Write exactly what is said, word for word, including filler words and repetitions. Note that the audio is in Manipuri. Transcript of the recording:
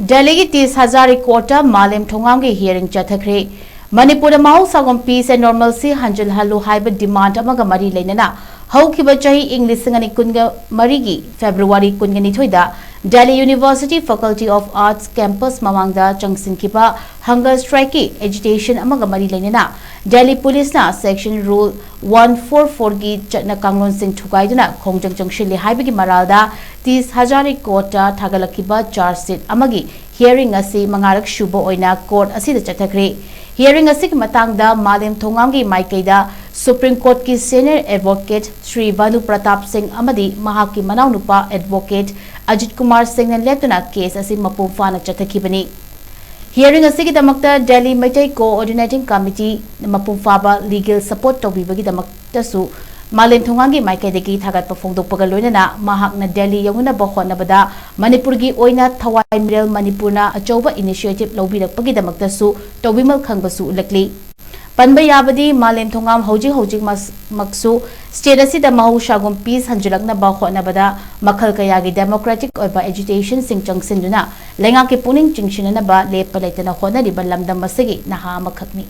ꯗꯦꯜꯂꯤꯒꯤ ꯇꯤꯁ ꯍꯖꯥꯔꯤ ꯀꯣꯔꯠꯇ ꯃꯥꯂꯦꯝ ꯊꯣꯉꯥꯝꯒꯤ hearing ꯆꯠꯊꯈ꯭ꯔꯦ꯫ ꯃꯅꯤꯄꯨꯔꯗ ꯃꯍꯧꯁꯥꯒꯨꯝ peace and normalcy ꯍꯟꯖꯤꯜꯍꯜꯂꯨ ꯍꯥꯏꯕ demand ꯑꯃꯒ ꯃꯔꯤ ꯂꯩꯅꯅ ꯍꯧꯈꯤꯕ ꯆꯍꯤ ꯏꯪ ꯂꯤꯁꯤꯡ ꯑꯅꯤ ꯀꯨꯟꯒ ꯃꯔꯤꯒꯤ February ꯀꯨꯟꯒ ꯅꯤꯊꯣꯏꯗ Delhi University Faculty of Arts campus ꯃꯃꯥꯡꯗ ꯆꯪꯁꯤꯟꯈꯤꯕ hunger strikeꯀꯤ agitation ꯑꯃꯒ ꯃꯔꯤ ꯂꯩꯅꯅ ꯗꯦꯜꯂꯤ ꯄꯨꯂꯤꯁꯅ section rule one four fourꯒꯤ ꯆꯠꯅ ꯀꯥꯡꯂꯣꯟꯁꯤꯡ ꯊꯨꯒꯥꯏꯗꯨꯅ ꯈꯣꯡꯖꯪ ꯆꯪꯁꯤꯜꯂꯤ ꯍꯥꯏꯕꯒꯤ ꯃꯔꯥꯜꯗ ꯇꯤꯁ ꯍꯖꯥꯔꯤ ꯀꯣꯔꯠꯇ ꯊꯥꯒꯠꯂꯛꯈꯤꯕ charge sheet ꯑꯃꯒꯤ hearing ꯑꯁꯤ ꯃꯉꯥꯔꯛ ꯁꯨꯕ ꯑꯣꯏꯅ ꯀꯣꯔꯠ ꯑꯁꯤꯗ ꯆꯠꯊꯈ꯭ꯔꯦ꯫ Hearing ꯑꯁꯤꯒꯤ ꯃꯇꯥꯡꯗ ꯃꯥꯂꯦꯝ ꯊꯣꯉꯥꯝꯒꯤ ꯃꯥꯏꯀꯩꯗ Supreme Courtꯀꯤ senior advocate Shri ꯚꯥꯅꯨ Pratap ꯁꯤꯡ ꯑꯃꯗꯤ ꯃꯍꯥꯛꯀꯤ ꯃꯅꯥꯎꯅꯨꯄꯥ advocate ꯑꯖꯤꯠ ꯀꯨꯃꯥꯔ ꯁꯤꯡꯅ ꯂꯦꯞꯇꯨꯅ case ꯑꯁꯤ ꯃꯄꯨꯡ ꯐꯥꯅ ꯆꯠꯊꯈꯤꯕꯅꯤ꯫ Hearing ꯑꯁꯤꯒꯤꯗꯃꯛꯇ ꯗꯦꯜꯂꯤ ꯃꯩꯇꯩ Coordinating Committee ꯃꯄꯨꯡ ꯐꯥꯕ legal support ꯇꯧꯕꯤꯕꯒꯤꯗꯃꯛꯇꯁꯨ ꯃꯥꯂꯦꯝ ꯊꯣꯉꯥꯝꯒꯤ ꯃꯥꯏꯀꯩꯗꯒꯤ ꯊꯥꯒꯠꯄ ꯐꯣꯡꯗꯣꯛꯄꯒ ꯂꯣꯏꯅꯅ ꯃꯍꯥꯛꯅ ꯗꯦꯜꯂꯤ ꯌꯧꯅꯅꯕ ꯍꯣꯠꯅꯕꯗ ꯃꯅꯤꯄꯨꯔꯒꯤ ꯑꯣꯏꯅ ꯊꯋꯥꯏ ꯃꯤꯔꯦꯜ ꯃꯅꯤꯄꯨꯔꯅ ꯑꯆꯧꯕ initiative ꯂꯧꯕꯤꯔꯛꯄꯒꯤꯗꯃꯛꯇꯁꯨ ꯇꯧꯕꯤꯃꯜ ꯈꯪꯕꯁꯨ ꯎꯠꯂꯛꯂꯤ꯫ ꯄꯟꯕ ꯌꯥꯕꯗꯤ ꯃꯥꯂꯦꯝ ꯊꯣꯉꯥꯝ ꯍꯧꯖꯤꯛ ꯍꯧꯖꯤꯛ ꯃꯁ-, ꯃꯛꯁꯨ state ꯑꯁꯤꯗ ꯃꯍꯧꯁꯥꯒꯨꯝ peace ꯍꯟꯖꯤꯜꯂꯛꯅꯕ ꯍꯣꯠꯅꯕꯗ ꯃꯈꯜ ꯀꯌꯥꯒꯤ democratic ꯑꯣꯏꯕ agitationꯁꯤꯡ ꯆꯪꯁꯤꯟꯗꯨꯅ ꯂꯩꯉꯥꯛꯀꯤ ꯄꯨꯛꯅꯤꯡ ꯆꯤꯡꯁꯤꯟꯅꯅꯕ ꯂꯦꯞꯄ ꯂꯩꯇꯅ ꯍꯣꯠꯅꯔꯤꯕ ꯂꯝꯗꯝ ꯑꯁꯤꯒꯤ ꯅꯍꯥ ꯑꯃꯈꯛꯅꯤ꯫